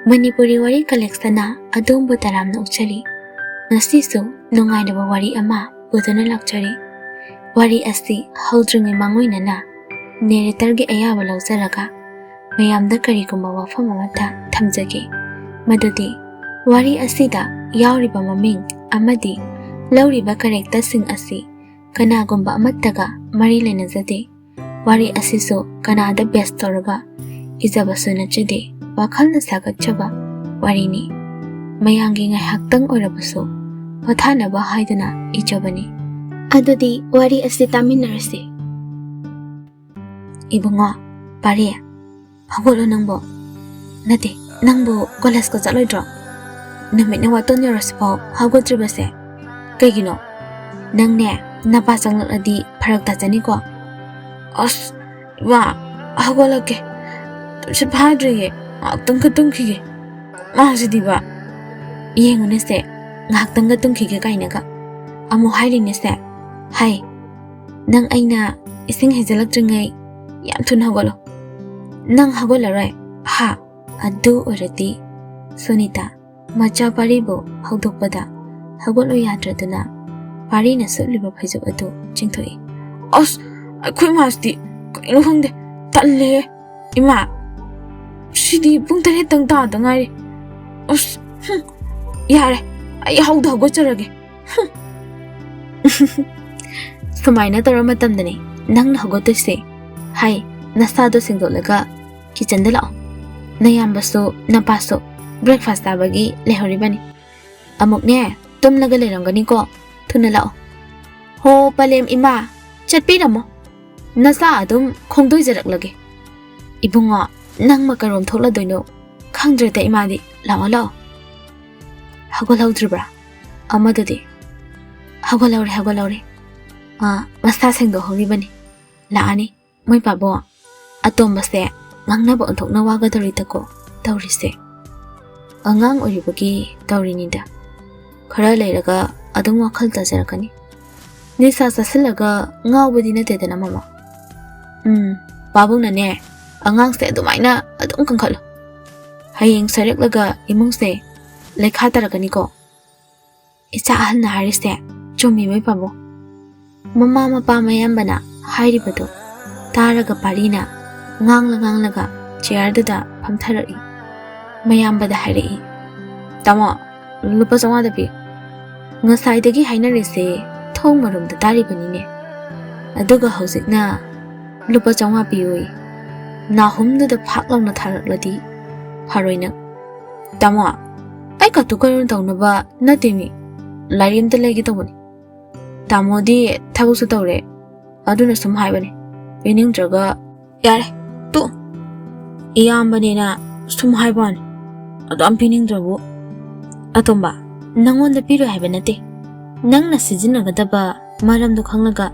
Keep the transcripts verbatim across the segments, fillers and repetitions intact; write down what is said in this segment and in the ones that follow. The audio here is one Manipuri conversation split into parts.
ꯃꯅꯤꯄꯨꯔꯤ ꯋꯥꯔꯤ ꯀꯂꯦꯛꯁꯟꯅ ꯑꯗꯣꯝꯕꯨ ꯇꯔꯥꯝꯅ ꯑꯣꯛꯆꯔꯤ꯫ ꯉꯁꯤꯁꯨ ꯅꯨꯡꯉꯥꯏꯔꯕ ꯋꯥꯔꯤ ꯑꯃ ꯄꯨꯗꯨꯅ ꯂꯥꯛꯆꯔꯤ꯫ ꯋꯥꯔꯤ ꯑꯁꯤ ꯍꯧꯗ꯭ꯔꯤꯉꯩ ꯃꯥꯡꯑꯣꯏꯅꯅ ꯅꯦꯔꯦꯇꯔꯒꯤ ꯑꯌꯥꯕ ꯂꯧꯖꯔꯒ ꯃꯌꯥꯝꯗ ꯀꯔꯤꯒꯨꯝꯕ ꯋꯥꯐꯝ ꯑꯃꯠꯇ ꯊꯝꯖꯒꯦ꯫ ꯃꯗꯨꯗꯤ ꯋꯥꯔꯤ ꯑꯁꯤꯗ ꯌꯥꯎꯔꯤꯕ ꯃꯃꯤꯡ ꯑꯃꯗꯤ ꯂꯧꯔꯤꯕ ꯀꯦꯔꯦꯛꯇꯔꯁꯤꯡ ꯑꯁꯤ ꯀꯅꯥꯒꯨꯝꯕ ꯑꯃꯠꯇꯒ ꯃꯔꯤ ꯂꯩꯅꯖꯗꯦ꯫ ꯋꯥꯔꯤ ꯑꯁꯤꯁꯨ ꯀꯅꯥꯗ ꯕꯦꯁ ꯇꯧꯔꯒ ꯏꯖꯕꯁꯨ ꯅꯠꯆꯗꯦ꯫ ꯋꯥꯈꯜꯅ ꯁꯥꯒꯠꯆꯕ ꯋꯥꯔꯤꯅꯤ꯫ ꯃꯌꯥꯝꯒꯤ ꯉꯥꯏꯍꯥꯛꯇꯪ ꯑꯣꯏꯔꯕꯁꯨ ꯄꯣꯊꯥꯅꯕ ꯍꯥꯏꯗꯨꯅ ꯏꯖꯕꯅꯤ꯫ ꯑꯗꯨꯗꯤ ꯋꯥꯔꯤ ꯑꯁꯤ ꯇꯥꯃꯤꯟꯅꯔꯁꯤ꯫ ꯏꯕꯨꯡꯉꯣ, ꯄꯥꯔꯤ, ꯍꯧꯒꯠꯂꯣ ꯅꯪꯕꯨ꯫ ꯅꯠꯇꯦ, ꯅꯪꯕꯨ ꯀꯣꯂꯦꯖꯀ ꯆꯠꯂꯣꯏꯗ꯭ꯔꯣ? ꯅꯨꯃꯤꯠꯅ ꯋꯥꯇꯣꯟ ꯌꯧꯔꯁꯤꯐꯥꯎ ꯍꯧꯒꯠꯇ꯭ꯔꯤꯕꯁꯦ ꯀꯩꯒꯤꯅꯣ? ꯅꯪꯅꯦ, ꯅꯄꯥ ꯆꯪꯂꯛꯂꯗꯤ ꯐꯔꯛ ꯇꯥꯖꯅꯤꯀꯣ꯫ ꯑꯁ, ꯏꯃꯥ, ꯍꯧꯒꯠꯂꯛꯀꯦ꯫ ꯇꯨꯝꯁꯤꯠ ꯐꯥꯗ꯭ꯔꯤꯌꯦ, ꯉꯥꯏꯍꯥꯛꯇꯪꯒ ꯇꯨꯝꯈꯤꯒꯦ꯫ ꯃꯥꯁꯤꯗꯤꯕ, ꯌꯦꯡꯉꯨꯅꯦꯁꯦ, ꯉꯥꯏꯍꯥꯛꯇꯪꯒ ꯇꯨꯝꯈꯤꯒꯦ ꯀꯥꯏꯅꯒ ꯑꯃꯨꯛ ꯍꯥꯏꯔꯤꯅꯦꯁꯦ꯫ ꯍꯥꯏ, ꯅꯪ ꯑꯩꯅ ꯏꯁꯤꯡ ꯍꯩꯖꯤꯜꯂꯛꯇ꯭ꯔꯤꯉꯩ ꯌꯥꯝ ꯊꯨꯅ ꯍꯧꯒꯠꯂꯣ꯫ ꯅꯪ ꯍꯧꯒꯠꯂꯔꯣꯏ? ꯍꯥ? ꯑꯗꯨ ꯑꯣꯏꯔꯗꯤ ꯁꯨꯅꯤꯇꯥ ꯃꯆꯥ ꯄꯥꯔꯤꯕꯨ ꯍꯧꯗꯣꯛꯄꯗ ꯍꯧꯒꯠꯂꯨ ꯌꯥꯗ꯭ꯔꯗꯨꯅ ꯄꯥꯔꯤꯅ ꯁꯨꯠꯂꯤꯕ ꯐꯩꯖꯨꯞ ꯑꯗꯨ ꯆꯤꯡꯊꯣꯛꯏ꯫ ꯑꯁ, ꯑꯩꯈꯣꯏ ꯃꯥꯁꯤꯗꯤ ꯀꯩꯅꯣ ꯈꯪꯗꯦ, ꯇꯜꯂꯦꯍꯦ꯫ ꯏꯃꯥ, ꯁꯤꯗꯤ ꯄꯨꯡ ꯇꯔꯦꯠꯇꯪ ꯇꯥꯗ ꯉꯥꯏꯔꯤ꯫ ꯑꯁ, ꯍꯨꯝ, ꯌꯥꯔꯦ, ꯑꯩ ꯍꯧꯗ ꯍꯧꯒꯠꯆꯔꯒꯦ꯫ ꯍꯨꯝ꯫ ꯁꯨꯃꯥꯏꯅ ꯇꯧꯔ ꯃꯇꯝꯗꯅꯦ ꯅꯪꯅ ꯍꯧꯒꯠꯇꯣꯏꯁꯦ꯫ ꯍꯥꯏ, ꯅꯁꯥꯗꯣ ꯁꯦꯡꯗꯣꯛꯂꯒ ꯀꯤꯆꯟꯗ ꯂꯥꯛꯑꯣ꯫ ꯅꯌꯥꯝꯕꯁꯨ ꯅꯄꯥꯁꯨ ꯕ꯭ꯔꯦꯛꯐꯥꯁ ꯆꯥꯕꯒꯤ ꯂꯩꯍꯧꯔꯤꯕꯅꯤ꯫ ꯑꯃꯨꯛꯅꯦ ꯇꯨꯝꯂꯒ ꯂꯩꯔꯝꯒꯅꯤꯀꯣ꯫ ꯊꯨꯅ ꯂꯥꯛꯑꯣ꯫ ꯍꯣ ꯄꯂꯦꯝ ꯏꯃꯥ, ꯆꯠꯄꯤꯔꯝꯃꯣ꯫ ꯅꯆꯥ ꯑꯗꯨꯝ ꯈꯣꯡꯗꯣꯏꯖꯔꯛꯂꯒꯦ꯫ ꯏꯕꯨꯡꯉꯣ, ꯅꯪ ꯃꯀꯔꯣꯝ ꯊꯣꯛꯂꯗꯣꯏꯅꯣ ꯈꯪꯗ꯭ꯔꯦꯗ ꯏꯃꯥꯗꯤ꯫ ꯂꯥꯛꯑꯣ ꯂꯥꯛꯑꯣ꯫ ꯍꯧꯒꯠꯍꯧꯗ꯭ꯔꯤꯕ꯭ꯔꯥ ꯑꯃꯗꯨꯗꯤ? ꯍꯧꯒꯠꯍꯧꯔꯦ, ꯍꯧꯒꯠꯍꯧꯔꯦ꯫ ꯑꯥ, ꯃꯁꯥ ꯁꯦꯡꯗꯣꯛꯍꯧꯔꯤꯕꯅꯤ꯫ ꯂꯥꯛꯑꯅꯤ꯫ ꯃꯣꯏ ꯄꯥꯕꯣ, ꯑꯇꯣꯝꯕꯁꯦ ꯉꯥꯡꯅꯕ ꯑꯣꯟꯊꯣꯛꯅ ꯋꯥꯒꯗꯧꯔꯤꯗꯀꯣ ꯇꯧꯔꯤꯁꯦ꯫ ꯑꯉꯥꯡ ꯑꯣꯏꯔꯤꯕꯒꯤ ꯇꯧꯔꯤꯅꯤꯗ꯫ ꯈꯔ ꯂꯩꯔꯒ ꯑꯗꯨꯝ ꯋꯥꯈꯜ ꯇꯥꯖꯔꯛꯀꯅꯤ꯫ ꯅꯤꯁꯥ ꯆꯥꯁꯤꯜꯂꯒ ꯉꯥꯎꯕꯗꯤ ꯅꯠꯇꯦꯗꯅ ꯃꯃꯥ꯫ ꯎꯝ, ꯄꯥꯕꯨꯡꯅꯅꯦ ꯑꯉꯥꯡꯁꯦ ꯑꯗꯨꯃꯥꯏꯅ ꯑꯗꯨꯝ ꯀꯟꯈꯠꯂꯨ꯫ ꯍꯌꯦꯡ ꯁꯣꯏꯔꯛꯂꯒ ꯏꯃꯨꯡꯁꯦ ꯂꯩꯈꯥ ꯇꯥꯔꯛꯀꯅꯤꯀꯣ꯫ ꯏꯆꯥ ꯑꯍꯜꯅ ꯍꯥꯏꯔꯤꯁꯦ ꯆꯨꯝꯃꯤꯕꯩ ꯄꯥꯕꯨꯡ꯫ ꯃꯃꯥ ꯃꯄꯥ ꯃꯌꯥꯝꯕꯅ ꯍꯥꯏꯔꯤꯕꯗꯣ ꯇꯥꯔꯒ ꯄꯥꯔꯤꯅ ꯉꯥꯡꯂ ꯉꯥꯡꯂꯒ ꯆꯤꯌꯔꯗꯨꯗ ꯐꯝꯊꯔꯛꯏ꯫ ꯃꯌꯥꯝꯕꯗ ꯍꯥꯏꯔꯛꯏ, "ꯇꯥꯃꯣ, ꯂꯨꯄꯥ ꯆꯥꯝꯃꯉꯥꯗ ꯄꯤ꯫ ꯉꯁꯥꯏꯗꯒꯤ ꯍꯥꯏꯅꯔꯤꯁꯦ ꯊꯣꯡ ꯃꯔꯨꯝꯗ ꯇꯥꯔꯤꯕꯅꯤꯅꯦ꯫ ꯑꯗꯨꯒ ꯍꯧꯖꯤꯛꯅ ꯂꯨꯄꯥ ꯆꯥꯝꯃꯉꯥ ꯄꯤꯌꯨꯏ꯫ ꯅꯥꯍꯨꯝꯗꯨꯗ ꯐꯥꯛ ꯂꯥꯎꯅ ꯊꯥꯔꯛꯂꯗꯤ ꯐꯔꯣꯏ ꯅꯪ?" "ꯇꯥꯃꯣ, ꯑꯩ ꯀꯠꯇꯨ ꯀꯔꯟ ꯇꯧꯅꯕ ꯅꯠꯇꯦꯃꯤ꯫ ꯂꯥꯏꯔꯤ ꯑꯝꯇ ꯂꯩꯒꯦ ꯇꯧꯕꯅꯤ꯫ ꯇꯥꯃꯣꯗꯤ ꯊꯕꯛꯁꯨ ꯇꯧꯔꯦ, ꯑꯗꯨꯅ ꯁꯨꯝ ꯍꯥꯏꯕꯅꯤ꯫ ꯄꯤꯅꯤꯡꯗ꯭ꯔꯒ ꯌꯥꯔꯦ, ꯇꯣꯛ꯫ ꯏꯌꯥꯝꯕꯅꯦꯅ ꯁꯨꯝ ꯍꯥꯏꯕ ꯋꯥꯅꯤ꯫ ꯑꯗꯨ ꯌꯥꯝ ꯄꯤꯅꯤꯡꯗ꯭ꯔꯕꯨ?" "ꯑꯇꯣꯝꯕ, ꯅꯪꯉꯣꯟꯗ ꯄꯤꯔꯣꯏ ꯍꯥꯏꯕ ꯅꯠꯇꯦ꯫ ꯅꯪꯅ ꯁꯤꯖꯤꯟꯅꯒꯗꯕ ꯃꯔꯝꯗꯣ ꯈꯪꯂꯒ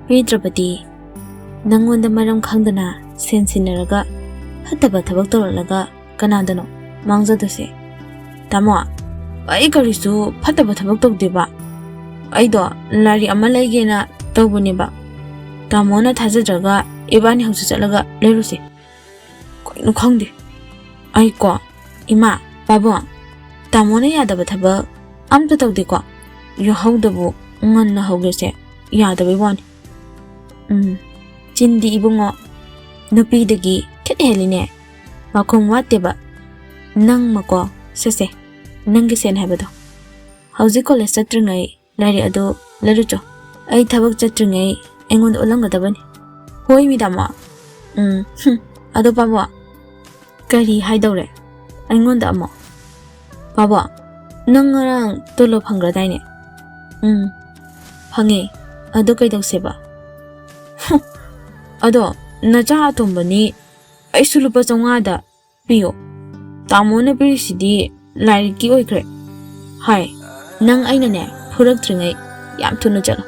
ꯄꯤꯗ꯭ꯔꯕꯗꯤ, ꯅꯪꯉꯣꯟꯗ ꯃꯔꯝ ꯈꯪꯗꯅ ꯁꯦꯟ ꯁꯤꯟꯅꯔꯒ ꯐꯠꯇꯕ ꯊꯕꯛ ꯇꯧꯔꯛꯂꯒ ꯀꯅꯥꯗꯅꯣ ꯃꯥꯡꯖꯗꯣꯏꯁꯦ?" "ꯇꯥꯃꯣ, ꯑꯩ ꯀꯔꯤꯁꯨ ꯐꯠꯇꯕ ꯊꯕꯛ ꯇꯧꯗꯦꯕ꯫ ꯑꯩꯗꯣ ꯂꯥꯏꯔꯤꯛ ꯑꯃ ꯂꯩꯒꯦꯅ ꯇꯧꯕꯅꯦꯕ꯫ ꯇꯥꯃꯣꯅ ꯊꯥꯖꯗ꯭ꯔꯒ ꯏꯕꯥꯅꯤ ꯍꯧꯖꯤꯛ ꯆꯠꯂꯒ ꯂꯩꯔꯨꯁꯦ꯫" "ꯀꯩꯅꯣ ꯈꯪꯗꯦ꯫ ꯑꯩꯀꯣ, ꯏꯃꯥ, ꯄꯥꯕꯨꯡ, ꯇꯥꯃꯣꯅ ꯌꯥꯗꯕ ꯊꯕꯛ ꯑꯝꯇ ꯇꯧꯗꯦꯀꯣ꯫ ꯌꯥꯍꯧꯗꯕꯨ ꯉꯟꯅ ꯍꯧꯒꯦꯁꯦ ꯌꯥꯗꯕꯩ ꯋꯥꯅꯤ꯫" "ꯎꯝ, ꯆꯤꯟꯗꯤ ꯏꯕꯨꯡꯉꯣ, ꯅꯨꯄꯤꯗꯒꯤ ꯈꯤꯠ ꯍꯦꯜꯂꯤꯅꯦ꯫ ꯃꯈꯣꯡ ꯋꯥꯠꯇꯦꯕ꯫ ꯅꯪꯃꯀꯣ, ꯁꯦꯁꯦ, ꯅꯪꯒꯤ ꯁꯦꯟ ꯍꯥꯏꯕꯗꯣ꯫ ꯍꯧꯖꯤꯛ ꯀꯣꯂꯦꯖ ꯆꯠꯇ꯭ꯔꯤꯉꯩ ꯂꯥꯏꯔꯤꯛ ꯑꯗꯨ ꯂꯩꯔꯨꯆꯣ꯫ ꯑꯩ ꯊꯕꯛ ꯆꯠꯇ꯭ꯔꯤꯉꯩ ꯑꯩꯉꯣꯟꯗ ꯎꯠꯂꯝꯒꯗꯕꯅꯤ꯫" "ꯍꯣꯏ, ꯃꯤ ꯇꯥꯃꯣ꯫" "ꯎꯝ, ꯍꯨꯝ, ꯑꯗꯣ ꯄꯥꯕꯣ, ꯀꯔꯤ ꯍꯥꯏꯗꯧꯔꯦ ꯑꯩꯉꯣꯟꯗ ꯑꯃꯨꯛ?" "ꯄꯥꯕꯣ, ꯅꯪ ꯉꯔꯥꯡ ꯇꯣꯂꯣꯞ ꯐꯪꯈ꯭ꯔꯗꯥꯏꯅꯦ?" "ꯎꯝ, ꯐꯪꯉꯦ꯫ ꯑꯗꯨ ꯀꯩꯗꯧꯁꯦꯕ?" "ꯍꯨꯝ, ꯑꯗꯣ ꯅꯆꯥ ꯑꯇꯣꯝꯕꯅꯤ, ꯑꯩꯁꯨ ꯂꯨꯄꯥ ꯆꯥꯝꯃꯉꯥꯗ ꯄꯤꯌꯣ꯫ ꯇꯥꯃꯣꯅ ꯄꯤꯔꯤꯁꯤꯗꯤ ꯂꯥꯏꯔꯤꯛꯀꯤ ꯑꯣꯏꯈ꯭ꯔꯦ ꯍꯥꯏ꯫ ꯅꯪ ꯑꯩꯅꯅꯦ ꯐꯨꯔꯛꯇ꯭ꯔꯤꯉꯩ ꯌꯥꯝ ꯊꯨꯅ ꯆꯠꯂꯣ꯫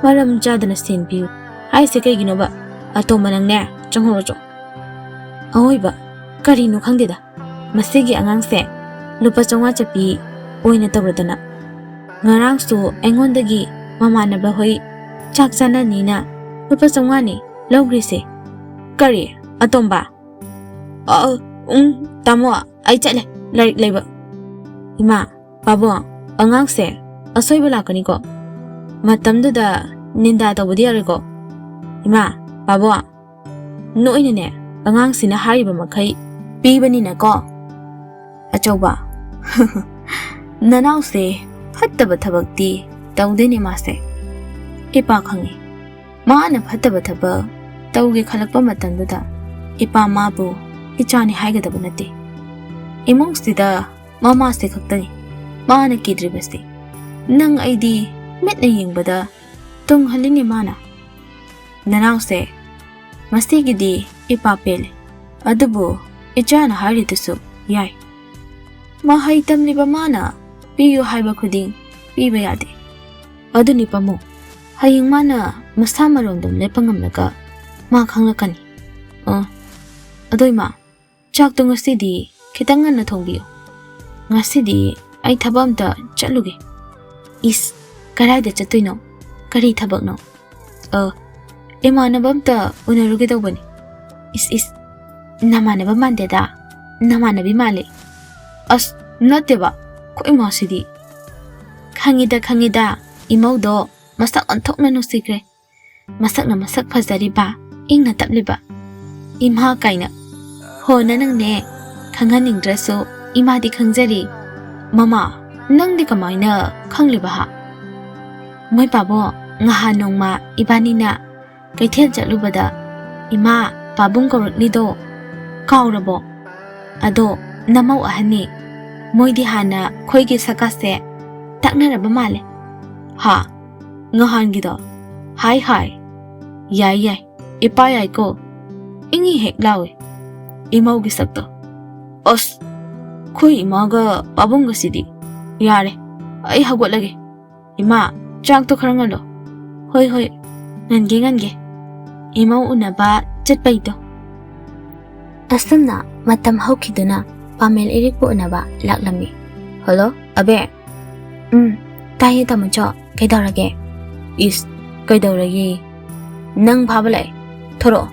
ꯃꯔꯝ ꯆꯥꯗꯅ ꯁꯦꯟ ꯄꯤꯌꯨ ꯍꯥꯏꯁꯦ ꯀꯩꯒꯤꯅꯣꯕ? ꯑꯇꯣꯝꯕ, ꯅꯪꯅꯦ ꯆꯪꯍꯧꯔꯣ ꯆꯣ꯫" "ꯑꯑꯣꯏꯕ, ꯀꯔꯤꯅꯣ ꯈꯪꯗꯦꯗ, ꯃꯁꯤꯒꯤ ꯑꯉꯥꯡꯁꯦ ꯂꯨꯄꯥ ꯆꯥꯝꯃꯉꯥ ꯆꯠꯄꯤ ꯑꯣꯏꯅ ꯇꯧꯔꯗꯅ꯫ ꯉꯔꯥꯡꯁꯨ ꯑꯩꯉꯣꯟꯗꯒꯤ ꯃꯃꯥꯟꯅꯕ ꯍꯣꯏ ꯆꯥꯛ ꯆꯥꯅꯅꯤꯅ ꯂꯨꯄꯥ ꯆꯥꯝꯃꯉꯥꯅꯤ ꯂꯧꯈ꯭ꯔꯤꯁꯦ꯫" "ꯀꯔꯤ, ꯑꯇꯣꯝꯕ?" "ꯑ, ꯎꯝ, ꯇꯥꯃꯣ, ꯑꯩ ꯆꯠꯂꯦ ꯂꯥꯏꯔꯤꯛ ꯂꯩꯕ꯫ ꯏꯃꯥ, ꯄꯥꯕꯨꯡ, ꯑꯉꯥꯡꯁꯦ ꯑꯁꯣꯏꯕ ꯂꯥꯛꯀꯅꯤꯀꯣ꯫ ꯃꯇꯝꯗꯨꯗ ꯅꯤꯟꯗꯥ ꯇꯧꯕꯗꯤ ꯌꯥꯔꯣꯏꯀꯣ꯫ ꯏꯃꯥ, ꯄꯥꯕꯨꯡ, ꯅꯣꯏꯅꯅꯦ ꯑꯉꯥꯡꯁꯤꯅ ꯍꯥꯏꯔꯤꯕ ꯃꯈꯩ ꯄꯤꯕꯅꯤꯅꯀꯣ꯫ ꯑꯆꯧꯕ, ꯅꯅꯥꯎꯁꯦ ꯐꯠꯇꯕ ꯊꯕꯛꯇꯤ ꯇꯧꯗꯦꯅꯦ ꯃꯥꯁꯦ꯫ ꯏꯄꯥ ꯈꯪꯉꯤ꯫ ꯃꯥꯅ ꯐꯠꯇꯕ ꯊꯕꯛ ꯇꯧꯒꯦ ꯈꯜꯂꯛꯄ ꯃꯇꯝꯗꯨꯗ ꯏꯄꯥ ꯃꯥꯕꯨ ꯏꯆꯥꯅꯤ ꯍꯥꯏꯒꯗꯕ ꯅꯠꯇꯦ꯫ ꯏꯃꯨꯡꯁꯤꯗ ꯃꯃꯥꯁꯦ ꯈꯛꯇꯅꯤ ꯃꯥꯅ ꯀꯤꯗ꯭ꯔꯤꯕꯁꯤ꯫ ꯅꯪ ꯑꯩꯗꯤ ꯃꯤꯠꯅ ꯌꯦꯡꯕꯗ ꯇꯨꯡꯍꯜꯂꯤꯅꯦ ꯃꯥꯅ꯫ ꯅꯅꯥꯎꯁꯦ, ꯃꯁꯤꯒꯤꯗꯤ ꯏꯄꯥ ꯄꯦꯜꯂꯦ꯫ ꯑꯗꯨꯕꯨ ꯏꯆꯥꯅ ꯍꯥꯏꯔꯤꯗꯨꯁꯨ ꯌꯥꯏ꯫ ꯃꯍꯩ ꯇꯝꯂꯤꯕ ꯃꯥꯅ ꯄꯤꯌꯨ ꯍꯥꯏꯕ ꯈꯨꯗꯤꯡ ꯄꯤꯕ ꯌꯥꯗꯦ꯫ ꯑꯗꯨꯅꯤ ꯄꯥꯃꯨ, ꯍꯌꯦꯡ ꯃꯥꯅ ꯃꯁꯥ ꯃꯔꯣꯝꯗꯣꯝ ꯂꯦꯞꯄ ꯉꯝꯂꯒ ꯃꯥ ꯈꯪꯂꯛꯀꯅꯤ꯫ ꯑ, ꯑꯗꯣ ꯏꯃꯥ, ꯆꯥꯛꯇꯣ ꯉꯁꯤꯗꯤ ꯈꯤꯇꯪ ꯉꯟꯅ ꯊꯣꯡꯕꯤꯌꯨ꯫ ꯉꯁꯤꯗꯤ ꯑꯩ ꯊꯕꯛ ꯑꯝꯇ ꯆꯠꯂꯨꯒꯦ꯫ ꯏꯁ, ꯀꯗꯥꯏꯗ ꯆꯠꯇꯣꯏꯅꯣ? ꯀꯔꯤ ꯊꯕꯛꯅꯣ? ꯑ, ꯏꯃꯥꯟꯅꯕ ꯑꯝꯇ ꯎꯅꯔꯨꯒꯦ ꯇꯧꯕꯅꯤ꯫ ꯏꯁ, ꯏꯁ, ꯅꯃꯥꯟꯅꯕ ꯃꯥꯟꯗꯦꯗ, ꯅꯃꯥꯟꯅꯕꯤ ꯃꯥꯜꯂꯦ꯫ ꯑꯁ, ꯅꯠꯇꯦꯕ, ꯑꯩꯈꯣꯏ ꯏꯃꯥꯁꯤꯗꯤ꯫ ꯈꯪꯉꯤꯗ, ꯈꯪꯉꯤꯗ, ꯏꯃꯧꯗꯣ ꯃꯁꯛ ꯑꯣꯟꯊꯣꯛꯅ ꯅꯨꯡꯁꯤꯈ꯭ꯔꯦ꯫ ꯃꯁꯛꯅ ꯃꯁꯛ ꯐꯖꯔꯤꯕ, ꯏꯪꯅ ꯇꯞꯂꯤꯕ꯫ ꯏꯃꯥ ꯀꯥꯏꯅ꯫ ꯍꯣ, ꯅꯪꯅꯦ, ꯈꯪꯍꯟꯅꯤꯡꯗ꯭ꯔꯁꯨ ꯏꯃꯥꯗꯤ ꯈꯪꯖꯔꯤ꯫ ꯃꯃꯥ, ꯅꯪꯗꯤ ꯀꯃꯥꯏꯅ ꯈꯪꯂꯤꯕ ꯍꯥ? ꯃꯣꯏ ꯄꯥꯕꯣ, ꯉꯍꯥꯟ ꯅꯣꯡꯃ ꯏꯕꯥꯅꯤꯅ ꯀꯩꯊꯦꯜ ꯆꯠꯂꯨꯕꯗ ꯏꯃꯥ ꯄꯥꯕꯨꯡ ꯀꯧꯔꯛꯂꯤꯗꯣ ꯀꯥꯎꯔꯕꯣ? ꯑꯗꯣ ꯅꯃꯧ ꯑꯍꯟꯅꯤ, ꯃꯣꯏꯗꯤ ꯍꯥꯟꯅ ꯑꯩꯈꯣꯏꯒꯤ ꯁꯛꯀꯥꯁꯦ ꯇꯛꯅꯔꯕ ꯃꯥꯜꯂꯦ꯫ ꯍꯥ? ꯉꯍꯥꯟꯒꯤꯗꯣ? ꯍꯥꯏ ꯍꯥꯏ꯫ ꯌꯥꯏ ꯌꯥꯏ, ꯏꯄꯥ ꯌꯥꯏꯀꯣ꯫ ꯏꯪꯉꯤ ꯍꯦꯛ ꯂꯥꯎꯏ ꯏꯃꯧꯒꯤ ꯁꯛꯇꯣ꯫ ꯑꯁ, ꯑꯩꯈꯣꯏ ꯏꯃꯥꯒ ꯄꯥꯕꯨꯡꯒꯁꯤꯗꯤ꯫ ꯌꯥꯔꯦ, ꯑꯩ ꯍꯧꯒꯠꯂꯒꯦ꯫ ꯏꯃꯥ, ꯆꯥꯛꯇꯣ ꯈꯔ ꯉꯜꯂꯣ꯫ ꯍꯣꯏ ꯍꯣꯏ, ꯉꯟꯒꯦ ꯉꯟꯒꯦ꯫ ꯏꯃꯧ ꯎꯅꯕ ꯆꯠꯄꯩꯗꯣ꯫ ꯑꯁꯨꯝꯅ ꯃꯇꯝ ꯍꯧꯈꯤꯗꯨꯅ ꯄꯥꯃꯦꯜ ꯏꯔꯤꯛꯄꯨ ꯎꯅꯕ ꯂꯥꯛꯂꯝꯃꯤ꯫ ꯍꯜꯂꯣ, ꯑꯕꯦ꯫ ꯎꯝ, ꯇꯥꯏꯌꯦ ꯇꯥꯃꯣꯆꯧ, ꯀꯩꯗꯧꯔꯒꯦ? ꯏꯁ, ꯀꯩꯗꯧꯔꯒꯦ? ꯅꯪ ꯐꯥꯕ ꯂꯥꯛꯑꯦ, ꯊꯣꯔꯛꯑꯣ꯫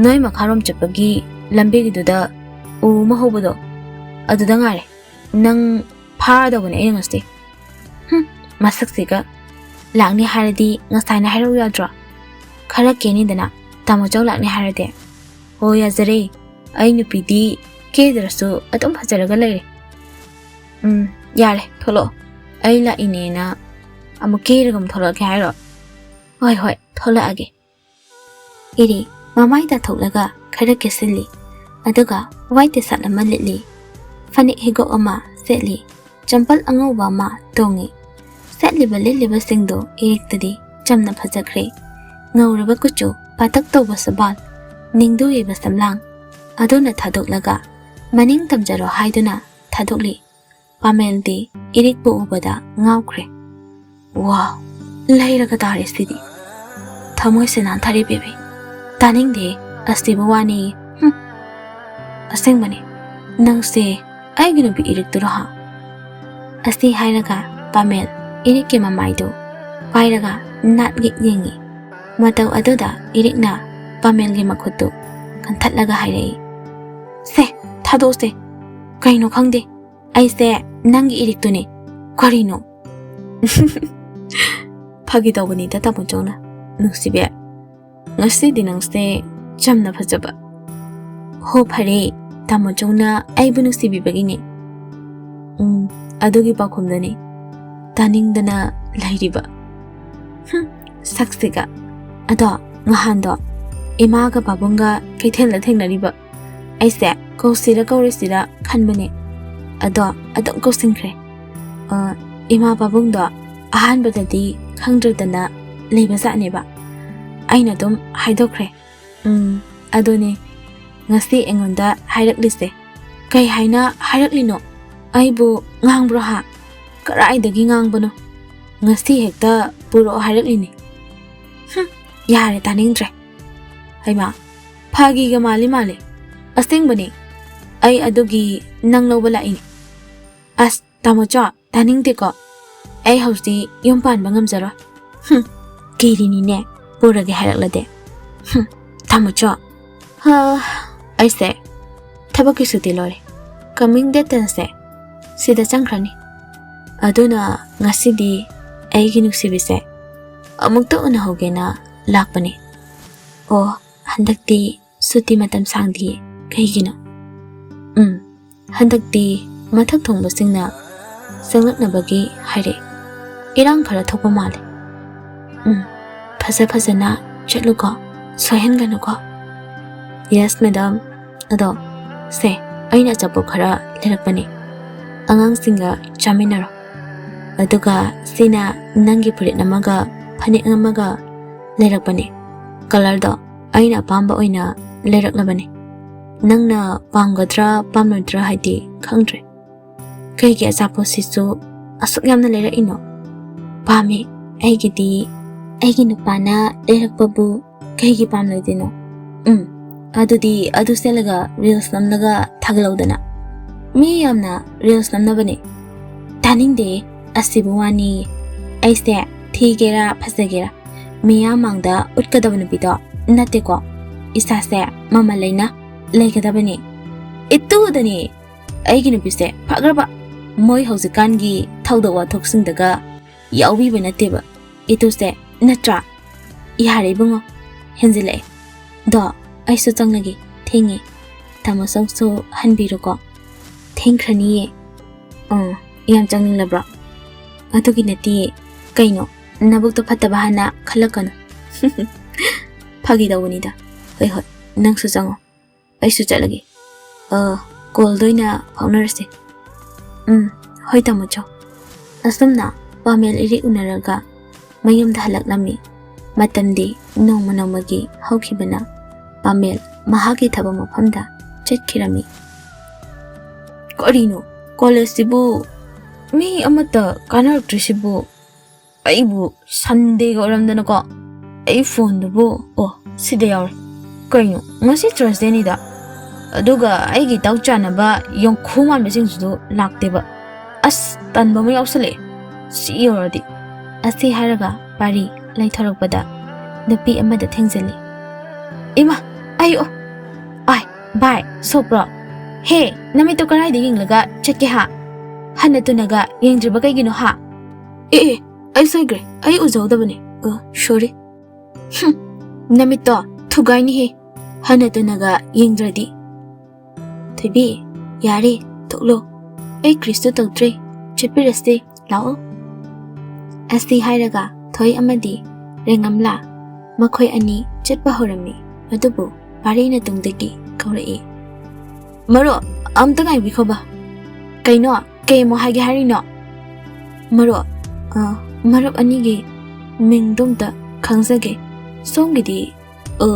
ꯅꯣꯏ ꯃꯈꯥꯔꯣꯝ ꯆꯠꯄꯒꯤ ꯂꯝꯕꯤꯒꯤꯗꯨꯗ ꯎ ꯑꯃ ꯍꯧꯕꯗꯣ, ꯑꯗꯨꯗ ꯉꯥꯏꯔꯦ꯫ ꯅꯪ ꯐꯥꯔꯗꯧꯕꯅꯦ ꯑꯩꯅ ꯉꯁꯤ꯫ ꯍꯨꯝ, ꯃꯁꯛꯁꯤꯒ꯫ ꯂꯥꯛꯅꯤ ꯍꯥꯏꯔꯗꯤ ꯉꯁꯥꯏꯅ ꯍꯥꯏꯔꯛꯎ ꯌꯥꯗ꯭ꯔꯣ? ꯈꯔ ꯀꯦꯅꯤꯗꯅ ꯇꯥꯃꯣ ꯆꯧ ꯂꯥꯛꯅꯤ ꯍꯥꯏꯔꯗꯤ꯫ ꯍꯣ, ꯌꯥꯖꯔꯦ꯫ ꯑꯩ ꯅꯨꯄꯤꯗꯤ ꯀꯦꯗ꯭ꯔꯁꯨ ꯑꯗꯨꯝ ꯐꯖꯔꯒ ꯂꯩꯔꯦ꯫ ꯎꯝ, ꯌꯥꯔꯦ, ꯊꯣꯛꯂꯛꯑꯣ꯫ ꯑꯩ ꯂꯥꯛꯏꯅꯦꯅ ꯑꯃꯨꯛ ꯀꯦꯔꯒ ꯑꯃꯨꯛ ꯊꯣꯛꯂꯛꯀꯦ ꯍꯥꯏꯔꯣ? ꯍꯣꯏ, ꯍꯣꯏ, ꯊꯣꯛꯂꯛꯑꯒꯦ꯫ ꯏꯔꯤ ꯃꯃꯥꯏ ꯇꯥꯊꯣꯛꯂꯒ ꯈꯔ ꯀꯦꯁꯤꯜꯂꯤ꯫ ꯑꯗꯨꯒ white T-shirt ꯑꯃ ꯂꯤꯠꯂꯤ꯫ ꯐꯅꯦꯛ ꯍꯤꯒꯣꯛ ꯑꯃ ꯁꯦꯠꯂꯤ꯫ ꯆꯝꯄꯜ ꯑꯉꯧꯕ ꯑꯃ ꯇꯣꯡꯉꯤ꯫ ꯁꯦꯠꯂꯤꯕ ꯂꯤꯠꯂꯤꯕꯁꯤꯡꯗꯣ ꯏꯔꯤꯛꯇꯗꯤ ꯆꯝꯅ ꯐꯖꯈ꯭ꯔꯦ꯫ ꯉꯧꯔꯕ ꯀꯨꯆꯨ, ꯄꯥꯇꯛ ꯇꯧꯕ ꯁꯕꯥꯜ, ꯅꯤꯡꯗꯨ ꯌꯩꯕ ꯁꯝꯂꯥꯡ꯫ ꯑꯗꯨꯅ ꯊꯥꯗꯣꯛꯂꯒ ꯃꯅꯤꯡ ꯇꯝꯖꯔꯣ ꯍꯥꯏꯗꯨꯅ ꯊꯥꯗꯣꯛꯂꯤ꯫ ꯄꯥꯃꯦꯜꯗꯤ ꯏꯔꯤꯛꯄꯨ ꯎꯕꯗ ꯉꯥꯎꯈ꯭ꯔꯦ꯫ ꯋꯥ, ꯂꯩꯔꯒ ꯇꯥꯔꯦ ꯁꯤꯗꯤ꯫ ꯊꯃꯣꯏꯁꯦ ꯅꯥꯟꯊꯔꯦ ꯕꯦꯕꯤ꯫ ꯇꯥꯅꯤꯡꯗꯦ ꯑꯁꯤꯕꯨ ꯋꯥꯅꯤ꯫ ꯍꯨꯝ꯫ ꯑꯁꯦꯡꯕꯅꯤ, ꯅꯪꯁꯦ ꯑꯩꯒꯤ ꯅꯨꯄꯤ ꯏꯔꯤꯛꯇꯨꯔꯣ ꯍꯥ? ꯑꯁꯤ ꯍꯥꯏꯔꯒ ꯄꯥꯃꯦꯜ ꯏꯔꯤꯛꯀꯤ ꯃꯃꯥꯏꯗꯨ ꯄꯥꯏꯔꯒ ꯅꯥꯠ ꯌꯦꯛ ꯌꯦꯡꯉꯤ꯫ ꯃꯇꯧ ꯑꯗꯨꯗ ꯏꯔꯤꯛꯅ ꯄꯥꯃꯦꯜꯒꯤ ꯃꯈꯨꯠꯇꯨ ꯀꯟꯊꯠꯂꯒ ꯍꯥꯏꯔꯛꯏ, "ꯁꯦ, ꯊꯥꯗꯣꯛꯁꯦ꯫ ꯀꯩꯅꯣ ꯈꯪꯗꯦ꯫ ꯑꯩꯁꯦ ꯅꯪꯒꯤ ꯏꯔꯤꯛꯇꯨꯅꯦ꯫ ꯀꯔꯤꯅꯣ?" ꯐꯥꯒꯤ ꯇꯧꯕꯅꯤꯗ, ꯇꯥꯃꯣ ꯆꯧꯅ꯫ ꯅꯨꯡꯁꯤꯕꯤ, ꯉꯁꯤꯗꯤ ꯅꯪꯁꯦ ꯆꯝꯅ ꯐꯖꯕ꯫ ꯍꯣ, ꯐꯔꯦ, ꯇꯥꯃꯣ ꯆꯧꯅ ꯑꯩꯕꯨ ꯅꯨꯡꯁꯤꯕꯤꯕꯒꯤꯅꯦ꯫ ꯎꯝ, ꯑꯗꯨꯒꯤ ꯄꯥꯎꯈꯨꯝꯗꯨꯅꯤ ꯇꯥꯅꯤꯡꯗꯅ ꯂꯩꯔꯤꯕ꯫ ꯍꯨꯝ, ꯁꯛꯁꯤꯒ꯫ ꯑꯗꯣ ꯉꯍꯥꯟꯗꯣ ꯏꯃꯥꯒ ꯄꯥꯕꯨꯡꯒ ꯀꯩꯊꯦꯜꯗ ꯊꯦꯡꯅꯔꯤꯕ꯫ ꯑꯩꯁꯦ ꯀꯧꯁꯤꯔ ꯀꯧꯔꯣꯏꯁꯤꯔ ꯈꯟꯕꯅꯦ꯫ ꯑꯗꯣ ꯑꯗꯨꯝ ꯀꯧꯁꯤꯟꯈ꯭ꯔꯦ꯫ ꯑ, ꯏꯃꯥ ꯄꯥꯕꯨꯡꯗꯣ ꯑꯍꯥꯟꯕꯗꯗꯤ ꯈꯪꯗ꯭ꯔꯗꯅ ꯂꯩꯕꯖꯥꯠꯅꯦꯕ꯫ ꯑꯩꯅ ꯑꯗꯨꯝ ꯍꯥꯏꯗꯣꯛꯈ꯭ꯔꯦ꯫ ꯎꯝ, ꯑꯗꯨꯅꯦ ꯉꯁꯤ ꯑꯩꯉꯣꯟꯗ ꯍꯥꯏꯔꯛꯂꯤꯁꯦ꯫ ꯀꯩ ꯍꯥꯏꯅ ꯍꯥꯏꯔꯛꯂꯤꯅꯣ? ꯑꯩꯕꯨ ꯉꯥꯡꯕ꯭ꯔꯣ ꯍꯥ? ꯀꯔꯥꯏꯗꯒꯤ ꯉꯥꯡꯕꯅꯣ? ꯉꯁꯤ ꯍꯦꯛꯇ ꯄꯨꯔꯛꯑꯣ ꯍꯥꯏꯔꯛꯂꯤꯅꯦ꯫ ꯍꯨꯝ, ꯌꯥꯔꯦ, ꯇꯥꯅꯤꯡꯗ꯭ꯔꯦ꯫ ꯍꯩꯃꯥ, ꯐꯥꯒꯤꯒ ꯃꯥꯜꯂꯤ ꯃꯥꯜꯂꯤ꯫ ꯑꯁꯦꯡꯕꯅꯦ, ꯑꯩ ꯑꯗꯨꯒꯤ ꯅꯪ ꯂꯧꯕ ꯂꯥꯛꯏꯅꯦ꯫ ꯑꯁ, ꯇꯥꯃꯣꯆꯥ, ꯇꯥꯅꯤꯡꯗꯦꯀꯣ꯫ ꯑꯩ ꯍꯧꯖꯤꯛ ꯌꯨꯝ ꯄꯥꯟꯕ ꯉꯝꯖꯔꯣꯏ꯫ ꯍꯨꯝ, ꯀꯤꯔꯤꯅꯤꯅꯦ, ꯄꯨꯔꯒꯦ ꯍꯥꯏꯔꯛꯂꯗꯤ꯫ ꯍꯨꯝ, ꯇꯥꯃꯣꯆꯥ꯫ ꯍꯥ, ꯑꯩꯁꯦ ꯊꯕꯛꯀꯤ ꯁꯨꯇꯤ ꯂꯣꯏꯔꯦ꯫ Coming date tense ꯁꯦ ꯁꯤꯗ ꯆꯪꯈ꯭ꯔꯅꯤ꯫ ꯑꯗꯨꯅ ꯉꯁꯤꯗꯤ ꯑꯩꯒꯤ ꯅꯨꯡꯁꯤꯕꯤꯁꯦ ꯑꯃꯨꯛꯇ ꯎꯅꯍꯧꯒꯦꯅ ꯂꯥꯛꯄꯅꯦ꯫ ꯑꯣ, ꯍꯟꯗꯛꯇꯤ ꯁꯨꯇꯤ ꯃꯇꯝ ꯁꯥꯡꯗꯤꯌꯦ꯫ ꯀꯩꯒꯤꯅꯣ? ꯎꯝ, ꯍꯟꯗꯛꯇꯤ ꯃꯊꯛ ꯊꯣꯡꯕꯁꯤꯡꯅ ꯆꯪꯂꯛꯅꯕꯒꯤ ꯍꯥꯏꯔꯛꯑꯦ꯫ ꯏꯔꯥꯡ ꯈꯔ ꯊꯣꯛꯄ ꯃꯥꯜꯂꯦ꯫ ꯎꯝ, ꯐꯖ ꯐꯖꯅ ꯆꯠꯂꯨꯀꯣ, ꯁꯣꯏꯍꯟꯒꯅꯨꯀꯣ꯫ Yes, madam꯫ ꯑꯗꯣ, ꯁꯦ, ꯑꯩꯅ ꯑꯆꯥꯄꯣꯠ ꯈꯔ ꯂꯩꯔꯛꯄꯅꯦ꯫ ꯑꯉꯥꯡꯁꯤꯡꯒ ꯆꯥꯃꯤꯟꯅꯔꯣ꯫ ꯑꯗꯨꯒ ꯁꯤꯅ ꯅꯪꯒꯤ ꯐꯨꯔꯤꯠ ꯑꯃꯒ ꯐꯅꯦꯛ ꯑꯃꯒ ꯂꯩꯔꯛꯄꯅꯦ꯫ ꯀꯂꯔꯗꯣ ꯑꯩꯅ ꯑꯄꯥꯝꯕ ꯑꯣꯏꯅ ꯂꯩꯔꯛꯂꯕꯅꯦ꯫ ꯅꯪꯅ ꯄꯥꯝꯒꯗ꯭ꯔꯥ ꯄꯥꯝꯂꯣꯏꯗ꯭ꯔꯥ ꯍꯥꯏꯗꯤ ꯈꯪꯗ꯭ꯔꯦ꯫ ꯀꯩꯒꯤ ꯑꯆꯥꯄꯣꯠꯁꯤꯁꯨ ꯑꯁꯨꯛ ꯌꯥꯝꯅ ꯂꯩꯔꯛꯏꯅꯣ? ꯄꯥꯝꯃꯦ꯫ ꯑꯩꯒꯤꯗꯤ ꯑꯩꯒꯤ ꯅꯨꯄꯥꯅ ꯂꯩꯔꯛꯄꯕꯨ ꯀꯩꯒꯤ ꯄꯥꯝꯂꯣꯏꯗꯣꯏꯅꯣ? ꯎꯝ, ꯑꯗꯨꯗꯤ ꯑꯗꯨ ꯁꯦꯠꯂꯒ reels ꯅꯝꯂꯒ ꯊꯥꯒꯠꯂꯧꯗꯅ꯫ ꯃꯤ ꯌꯥꯝꯅ reels ꯅꯝꯅꯕꯅꯦ꯫ ꯇꯥꯅꯤꯡꯗꯦ꯫ ꯑꯁꯤꯕꯨ ꯋꯥꯅꯤ꯫ ꯑꯩꯁꯦ ꯊꯤꯒꯦꯔꯥ ꯐꯖꯒꯦꯔꯥ ꯃꯤꯌꯥꯝ ꯃꯥꯡꯗ ꯎꯠꯀꯗꯕ ꯅꯨꯄꯤꯗꯣ ꯅꯠꯇꯦꯀꯣ꯫ ꯏꯁꯥꯁꯦ ꯃꯃꯜ ꯂꯩꯅ ꯂꯩꯒꯗꯕꯅꯤ꯫ ꯏꯇꯨꯗꯅꯤ ꯑꯩꯒꯤ ꯅꯨꯄꯤꯁꯦ ꯐꯈ꯭ꯔꯕ꯫ ꯃꯣꯏ ꯍꯧꯖꯤꯛꯀꯥꯟꯒꯤ ꯊꯧꯗꯣꯛ ꯋꯥꯊꯣꯛꯁꯤꯡꯗꯒ ꯌꯥꯎꯕꯤꯕ ꯅꯠꯇꯦꯕ ꯏꯇꯨꯁꯦ, ꯅꯠꯇ꯭ꯔꯥ? ꯌꯥꯔꯦ ꯏꯕꯨꯡꯉꯣ, ꯍꯦꯟꯖꯤꯜꯂꯛꯑꯦ꯫ ꯗꯣ, ꯑꯩꯁꯨ ꯆꯪꯂꯒꯦ, ꯊꯦꯡꯉꯦ꯫ ꯇꯥꯃꯣ ꯁꯣꯝꯁꯨ ꯍꯟꯕꯤꯔꯣꯀꯣ꯫ ꯊꯦꯡꯈ꯭ꯔꯅꯤꯌꯦ꯫ ꯑꯥ, ꯌꯥꯝ ꯆꯪꯅꯤꯡꯂꯕ꯭ꯔꯣ? ꯑꯗꯨꯒꯤ ꯅꯠꯇꯤꯌꯦ꯫ ꯀꯩꯅꯣ, ꯅꯕꯨꯛꯇꯣ ꯐꯠꯇꯕ ꯍꯥꯟꯅ ꯈꯜꯂꯛꯀꯅꯨ꯫ ꯐꯥꯒꯤ ꯇꯧꯕꯅꯤꯗ꯫ ꯍꯣꯏ, ꯍꯣꯏ, ꯅꯪꯁꯨ ꯆꯪꯉꯣ꯫ ꯑꯩꯁꯨ ꯆꯠꯂꯒꯦ꯫ ꯑ, call ꯗ ꯑꯣꯏꯅ ꯐꯥꯎꯅꯔꯁꯦ꯫ ꯎꯝ, ꯍꯣꯏ ꯇꯥꯃꯣ ꯆꯧ꯫ ꯑꯁꯨꯝꯅ ꯄꯥꯃꯦꯜ ꯏꯔꯤꯛ ꯎꯅꯔꯒ ꯃꯌꯨꯝꯗ ꯍꯜꯂꯛꯂꯝꯃꯤ꯫ ꯃꯇꯝꯗꯤ ꯅꯣꯡꯃ ꯅꯣꯡꯃꯒꯤ ꯍꯧꯈꯤꯕꯅ ꯄꯥꯃꯦꯜ ꯃꯍꯥꯛꯀꯤ ꯊꯕꯛ ꯃꯐꯝꯗ ꯆꯠꯈꯤꯔꯝꯃꯤ꯫ ꯀꯔꯤꯅꯣ, ꯀꯣꯂꯦꯖꯁꯤꯕꯨ ꯃꯤ ꯑꯃꯠꯇ ꯀꯥꯟꯅꯔꯛꯇ꯭ꯔꯤꯁꯤꯕꯨ? ꯑꯩꯕꯨ Sunday ꯒ ꯑꯣꯏꯔꯝꯗꯅꯀꯣ꯫ ꯑꯩ phone ꯗꯨꯕꯨ, ꯑꯣ, ꯁꯤꯗ ꯌꯥꯎꯔꯦ꯫ ꯀꯩꯅꯣ, ꯉꯁꯤ Thursday ꯅꯤꯗ꯫ ꯑꯗꯨꯒ ꯑꯩꯒꯤ ꯏꯇꯥꯎ ꯆꯥꯅꯕ ꯌꯣꯡꯈꯨ ꯃꯥꯟꯕꯁꯤꯡꯁꯤꯁꯨ ꯂꯥꯛꯇꯦꯕ꯫ ꯑꯁ, ꯇꯟꯕ ꯑꯃ ꯌꯥꯎꯁꯜꯂꯛꯑꯦ꯫ ꯁꯤ ꯌꯧꯔꯗꯤ꯫ ꯑꯁꯤ ꯍꯥꯏꯔꯒ ꯄꯥꯔꯤ ꯂꯩꯊꯣꯔꯛꯄꯗ ꯅꯨꯄꯤ ꯑꯃꯗ ꯊꯦꯡꯖꯤꯜꯂꯤ꯫ ꯏꯃꯥ, ꯑꯩ, ꯑꯣ, ꯑꯥꯏ, ꯚꯥꯏ, ꯁꯣꯛꯄ꯭ꯔꯣ? ꯍꯦ, ꯅꯃꯤꯠꯇꯣ ꯀꯗꯥꯏꯗ ꯌꯦꯡꯂꯒ ꯆꯠꯀꯦ ꯍꯥ? ꯍꯟꯅ ꯇꯨꯅꯒ ꯌꯦꯡꯗ꯭ꯔꯤꯕ ꯀꯩꯒꯤꯅꯣ ꯍꯥ? ꯑꯦ ꯑꯦ, ꯑꯩ ꯁꯣꯏꯈ꯭ꯔꯦ, ꯑꯩ ꯎꯖꯍꯧꯗꯕꯅꯦ꯫ ꯑ, ꯁꯣꯔꯤ꯫ ꯍꯨꯝ, ꯅꯃꯤꯠꯇꯣ ꯊꯨꯒꯥꯏꯅꯤꯍꯦ, ꯍꯟꯅ ꯇꯨꯅꯒ ꯌꯦꯡꯗ꯭ꯔꯗꯤ꯫ ꯊꯣꯏꯕꯤ, ꯌꯥꯔꯦ, ꯊꯣꯛꯂꯣ꯫ ꯑꯩ ꯀ꯭ꯔꯤꯁꯇꯨ ꯇꯧꯗ꯭ꯔꯦ, ꯆꯠꯄꯤꯔꯁꯦ, ꯂꯥꯛꯑꯣ꯫ ꯑꯁꯤ ꯍꯥꯏꯔꯒ ꯊꯣꯏ ꯑꯃꯗꯤ ꯔꯦꯡꯉꯝꯂꯥ ꯃꯈꯣꯏ ꯑꯅꯤ ꯆꯠꯄ ꯍꯧꯔꯝꯃꯤ꯫ ꯑꯗꯨꯕꯨ ꯄꯥꯔꯤꯅ ꯇꯨꯡꯗꯒꯤ ꯀꯧꯔꯛꯏ, "ꯃꯔꯨꯞ, ꯑꯝꯇ ꯉꯥꯏꯕꯤꯈꯣꯕ꯫ ꯀꯩꯅꯣ? ꯀꯩ ꯑꯃꯨꯛ ꯍꯥꯏꯒꯦ ꯍꯥꯏꯔꯤꯅꯣ?" "ꯃꯔꯨꯞ, ꯑ, ꯃꯔꯨꯞ ꯑꯅꯤꯒꯤ ꯃꯤꯡꯗꯣ ꯑꯝꯇ ꯈꯪꯖꯒꯦ꯫ ꯁꯣꯝꯒꯤꯗꯤ, ꯑ,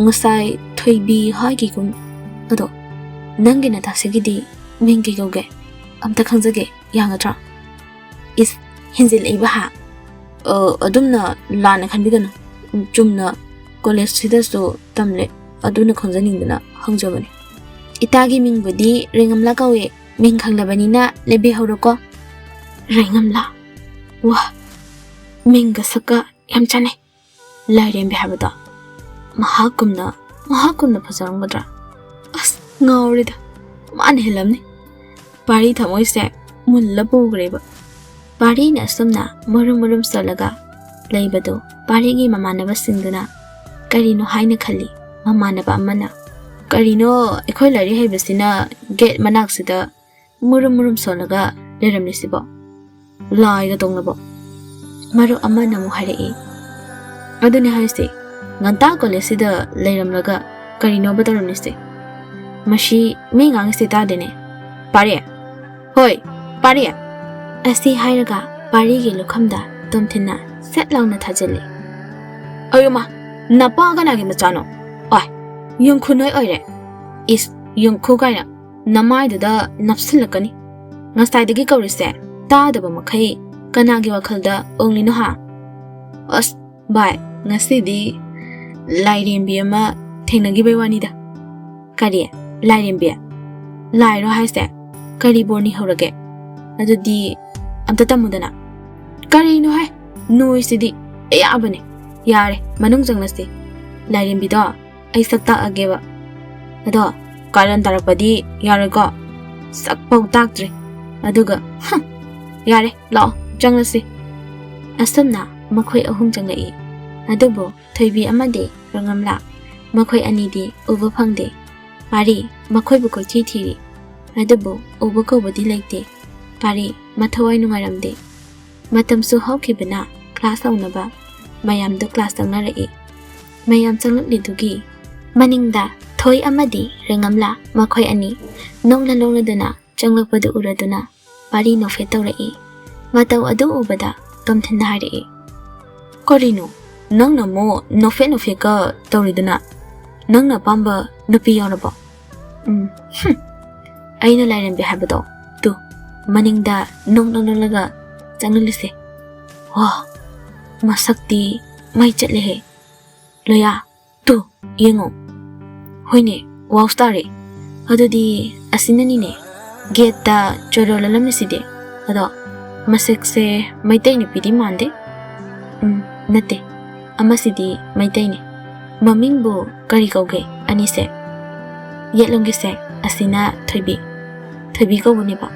ꯉꯁꯥꯏ ꯊꯣꯏꯕꯤ ꯍꯥꯏꯒꯤꯒꯨꯝ꯫ ꯑꯗꯣ ꯅꯪꯒꯤ ꯅꯇꯥꯁꯤꯒꯤꯗꯤ ꯃꯤꯡ ꯀꯩ ꯀꯧꯒꯦ? ꯑꯝꯇ ꯈꯪꯖꯒꯦ, ꯌꯥꯒꯗ꯭ꯔꯥ?" "ꯏꯁ, ꯍꯦꯟꯖꯤꯜꯂꯛꯏꯕ ꯍꯥ?" "ꯑ, ꯑꯗꯨꯝꯅ ꯂꯥꯟꯅ ꯈꯟꯕꯤꯒꯅꯨ꯫ ꯆꯨꯝꯅ ꯀꯣꯂꯦꯖꯁꯤꯗꯁꯨ ꯇꯝꯂꯦ, ꯑꯗꯨꯅ ꯈꯪꯖꯅꯤꯡꯗꯅ ꯍꯪꯖꯕꯅꯤ꯫" "ꯏꯇꯥꯒꯤ ꯃꯤꯡꯕꯨꯗꯤ ꯔꯦꯡꯉꯝꯂꯥ ꯀꯧꯏ, ꯃꯤꯡ ꯈꯪꯂꯕꯅꯤꯅ ꯂꯦꯞꯄꯤꯍꯧꯔꯣꯀꯣ꯫" "ꯔꯦꯡꯉꯝꯂꯥ? ꯋꯥ, ꯃꯤꯡꯒ ꯁꯛꯀ ꯌꯥꯝ ꯆꯥꯟꯅꯩ꯫ ꯂꯥꯏꯔꯦꯝꯕꯤ ꯍꯥꯏꯕꯗꯣ ꯃꯍꯥꯛꯀꯨꯝꯅ, ꯃꯍꯥꯛꯀꯨꯝꯅ ꯐꯖꯔꯝꯒꯗ꯭ꯔꯥ? ꯑꯁ, ꯉꯥꯎꯔꯦꯗ, ꯃꯥꯅ ꯍꯦꯜꯂꯝꯅꯤ꯫" ꯄꯥꯔꯤ ꯊꯃꯣꯏꯁꯦ ꯃꯨꯜꯂ ꯄꯨꯈ꯭ꯔꯦꯕ꯫ ꯄꯥꯔꯤꯅ ꯑꯁꯨꯝꯅ ꯃꯨꯔꯨꯝ ꯃꯨꯔꯨꯝ ꯁꯣꯜꯂꯒ ꯂꯩꯕꯗꯨ ꯄꯥꯔꯤꯒꯤ ꯃꯃꯥꯟꯅꯕꯁꯤꯡꯗꯨꯅ ꯀꯔꯤꯅꯣ ꯍꯥꯏꯅ ꯈꯜꯂꯤ꯫ ꯃꯃꯥꯟꯅꯕ ꯑꯃꯅ, "ꯀꯔꯤꯅꯣ ꯑꯩꯈꯣꯏ ꯂꯥꯏꯔꯤꯛ ꯍꯩꯕꯁꯤꯅ ꯒꯦꯠ ꯃꯅꯥꯛꯁꯤꯗ ꯃꯨꯔꯨꯝ ꯃꯨꯔꯨꯝ ꯁꯣꯜꯂꯒ ꯂꯩꯔꯝꯂꯤꯁꯤꯕꯣ? ꯂꯥꯏꯒ ꯇꯣꯡꯂꯕꯣ?" ꯃꯔꯨꯞ ꯑꯃꯅ ꯑꯃꯨꯛ ꯍꯥꯏꯔꯛꯏ, "ꯑꯗꯨꯅꯦ ꯍꯥꯏꯁꯦ, ꯉꯟꯇꯥ ꯀꯣꯂꯦꯖꯁꯤꯗ ꯂꯩꯔꯝꯂꯒ ꯀꯔꯤꯅꯣꯕ ꯇꯧꯔꯝꯂꯤꯁꯦ? ꯃꯁꯤ ꯃꯤ ꯉꯥꯡꯉꯤꯁꯦ ꯇꯥꯗꯦꯅꯦ꯫ ꯄꯥꯔꯤ! ꯍꯣꯏ, ꯄꯥꯔꯤ!" ꯑꯁꯤ ꯍꯥꯏꯔꯒ ꯄꯥꯔꯤꯒꯤ ꯂꯨꯈꯝꯗ ꯇꯣꯝꯊꯤꯟꯅ ꯁꯦꯠ ꯂꯥꯎꯅ ꯊꯥꯖꯤꯜꯂꯤ꯫ "ꯑꯌꯣꯃ, ꯅꯄꯥ ꯀꯅꯥꯒꯤ ꯃꯆꯥꯅꯣ? ꯑꯣꯏ, ꯌꯨꯝꯈꯨ ꯅꯣꯏ ꯑꯣꯏꯔꯦ꯫ ꯏꯁ, ꯌꯨꯝꯈꯨ ꯀꯥꯏꯅ ꯅꯃꯥꯏꯗꯨꯗ ꯅꯞꯁꯤꯜꯂꯛꯀꯅꯤ꯫ ꯉꯁꯥꯏꯗꯒꯤ ꯀꯧꯔꯤꯁꯦ ꯇꯥꯗꯕ ꯃꯈꯩ ꯀꯅꯥꯒꯤ ꯋꯥꯈꯜꯗ ꯑꯣꯡꯂꯤꯅꯣ ꯍꯥ? ꯑꯁ, ꯚꯥꯏ, ꯉꯁꯤꯗꯤ ꯂꯥꯏꯔꯦꯝꯕꯤ ꯑꯃ ꯊꯦꯡꯅꯈꯤꯕꯩ ꯋꯥꯅꯤꯗ꯫" "ꯀꯔꯤ? ꯂꯥꯏꯔꯦꯝꯕꯤ? ꯂꯥꯏꯔꯣ ꯍꯥꯏꯁꯦ? ꯀꯔꯤ ꯕꯣꯔ ꯅꯤꯍꯧꯔꯒꯦ? ꯑꯗꯨꯗꯤ ꯑꯝꯇ ꯇꯝꯃꯨꯗꯅ꯫" "ꯀꯔꯤꯅꯣ ꯍꯥꯏ? ꯅꯣꯏꯁꯤꯗꯤ ꯑꯌꯥꯕꯅꯦ꯫ ꯌꯥꯔꯦ, ꯃꯅꯨꯡ ꯆꯪꯂꯁꯤ꯫ ꯂꯥꯏꯔꯦꯝꯕꯤꯗꯣ ꯑꯩ ꯁꯛ ꯇꯥꯛꯑꯒꯦꯕ꯫ ꯑꯗꯣ ꯀꯥꯔꯟ ꯇꯥꯔꯛꯄꯗꯤ ꯌꯥꯔꯣꯏꯀꯣ꯫ ꯁꯛꯐꯥꯎ ꯇꯥꯛꯇ꯭ꯔꯦ꯫ ꯑꯗꯨꯒ, ꯍꯝ, ꯌꯥꯔꯦ, ꯂꯥꯛꯑꯣ, ꯆꯪꯂꯁꯤ꯫ ꯑꯁꯨꯝꯅ ꯃꯈꯣꯏ ꯑꯍꯨꯝ ꯆꯪꯂꯛꯏ꯫ ꯑꯗꯨꯕꯨ ꯊꯣꯏꯕꯤ ꯑꯃꯗꯤ ꯔꯪꯉꯝꯂꯥ, ꯃꯈꯣꯏ ꯑꯅꯤꯗꯤ ꯎꯕ ꯐꯪꯗꯦ꯫ ꯄꯥꯔꯤ ꯃꯈꯣꯏꯕꯨ ꯀꯣꯏꯊꯤ ꯊꯤꯔꯤ꯫ ꯑꯗꯨꯕꯨ ꯎꯕ ꯀꯧꯕꯗꯤ ꯂꯩꯇꯦ꯫ ꯄꯥꯔꯤ ꯃꯊꯋꯥꯏ ꯅꯨꯡꯉꯥꯏꯔꯝꯗꯦ꯫ ꯃꯇꯝꯁꯨ ꯍꯧꯈꯤꯕꯅ ꯀ꯭ꯂꯥꯁ ꯍꯧꯅꯕ ꯃꯌꯥꯝꯗꯨ ꯀ꯭ꯂꯥꯁ ꯆꯪꯅꯔꯛꯏ꯫ ꯃꯌꯥꯝ ꯆꯪꯂꯛꯂꯤꯗꯨꯒꯤ ꯃꯅꯤꯡꯗ ꯊꯣꯏ ꯑꯃꯗꯤ ꯔꯦꯉꯝꯂꯥ ꯃꯈꯣꯏ ꯑꯅꯤ ꯅꯣꯛꯅ ꯅꯣꯛꯅꯗꯨꯅ ꯆꯪꯂꯛꯄꯗꯨ ꯎꯔꯗꯨꯅ ꯄꯥꯔꯤ ꯅꯣꯛꯐꯦꯠ ꯇꯧꯔꯛꯏ꯫ ꯃꯇꯧ ꯑꯗꯨ ꯎꯕꯗ ꯇꯣꯝꯊꯤꯟꯅ ꯍꯥꯏꯔꯛꯏ, "ꯀꯔꯤꯅꯣ? ꯅꯪꯅ ꯑꯃꯨꯛ ꯅꯣꯛꯐꯦꯠ ꯅꯣꯛꯐꯦꯠꯀ ꯇꯧꯔꯤꯗꯨꯅ? ꯅꯪꯅ ꯑꯄꯥꯝꯕ ꯅꯨꯄꯤ ꯌꯥꯎꯔꯕꯣ?" "ꯎꯝ, ꯍꯨꯝ꯫ ꯑꯩꯅ ꯂꯥꯏꯔꯦꯝꯕꯤ ꯍꯥꯏꯕꯗꯣ, ꯇꯨ, ꯃꯅꯤꯡꯗ ꯅꯣꯛ ꯅꯣꯛ ꯅꯣꯛꯂꯒ ꯆꯪꯍꯜꯂꯤꯁꯦ꯫ ꯋꯥ, ꯃꯁꯛꯇꯤ ꯃꯩ ꯆꯠꯂꯦꯍꯦ꯫ ꯂꯣꯌꯥ, ꯇꯨ, ꯌꯦꯡꯉꯣ꯫ ꯍꯣꯏꯅꯦ, ꯋꯥꯎꯁ ꯇꯥꯔꯦ꯫ ꯑꯗꯨꯗꯤ ꯑꯁꯤꯅꯅꯤꯅꯦ ꯒꯦꯠꯇ ꯆꯣꯔꯣ ꯂꯣꯜꯂꯝꯃꯤꯁꯤꯗꯤ꯫ ꯑꯗꯣ ꯃꯁꯛꯁꯦ ꯃꯩꯇꯩ ꯅꯨꯄꯤꯗꯤ ꯃꯥꯟꯗꯦ꯫ ꯎꯝ, ꯅꯠꯇꯦ꯫ ꯑꯃꯁꯤꯗꯤ ꯃꯩꯇꯩꯅꯤ꯫ ꯃꯃꯤꯡꯕꯨ ꯀꯔꯤ ꯀꯧꯒꯦ ꯑꯅꯤꯁꯦ?" "ꯌꯦꯠꯂꯣꯝꯒꯤꯁꯦ, ꯑꯁꯤꯅ ꯊꯣꯏꯕꯤ꯫ ꯊꯣꯏꯕꯤ ꯀꯧꯕꯅꯦꯕ꯫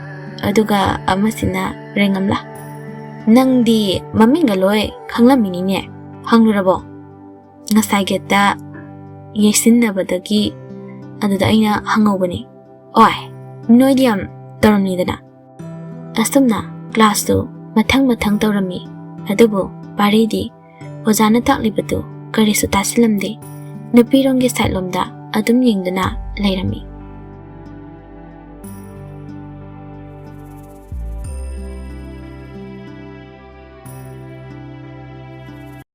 ꯑꯗꯨꯒ ꯑꯃꯁꯤꯅ ꯔꯦꯉꯝꯂꯥ꯫ ꯅꯪꯗꯤ ꯃꯃꯤꯡꯒ ꯂꯣꯏ ꯈꯪꯂꯝꯃꯤꯅꯤꯅꯦ꯫ ꯍꯪꯂꯨꯔꯕꯣ? ꯉꯁꯥꯏ ꯒꯦꯠꯇ ꯌꯩꯁꯤꯟꯅꯕꯗꯒꯤ ꯑꯗꯨꯗ ꯑꯩꯅ ꯍꯪꯍꯧꯕꯅꯤ꯫ ꯑꯣꯏ, ꯅꯣꯏꯗꯤ ꯌꯥꯝ ꯇꯧꯔꯝꯃꯤꯗꯅ꯫" ꯑꯁꯨꯝꯅ ꯀ꯭ꯂꯥꯁꯇꯨ ꯃꯊꯪ ꯃꯊꯪ ꯇꯧꯔꯝꯃꯤ꯫ ꯑꯗꯨꯕꯨ ꯄꯥꯔꯤꯗꯤ ꯑꯣꯖꯥꯅ ꯇꯥꯛꯂꯤꯕꯗꯨ ꯀꯔꯤꯁꯨ ꯇꯥꯁꯤꯜꯂꯝꯗꯦ꯫ ꯅꯨꯄꯤꯔꯣꯝꯒꯤ ꯁꯥꯏꯠꯂꯣꯝꯗ ꯑꯗꯨꯝ ꯌꯦꯡꯗꯨꯅ ꯂꯩꯔꯝꯃꯤ꯫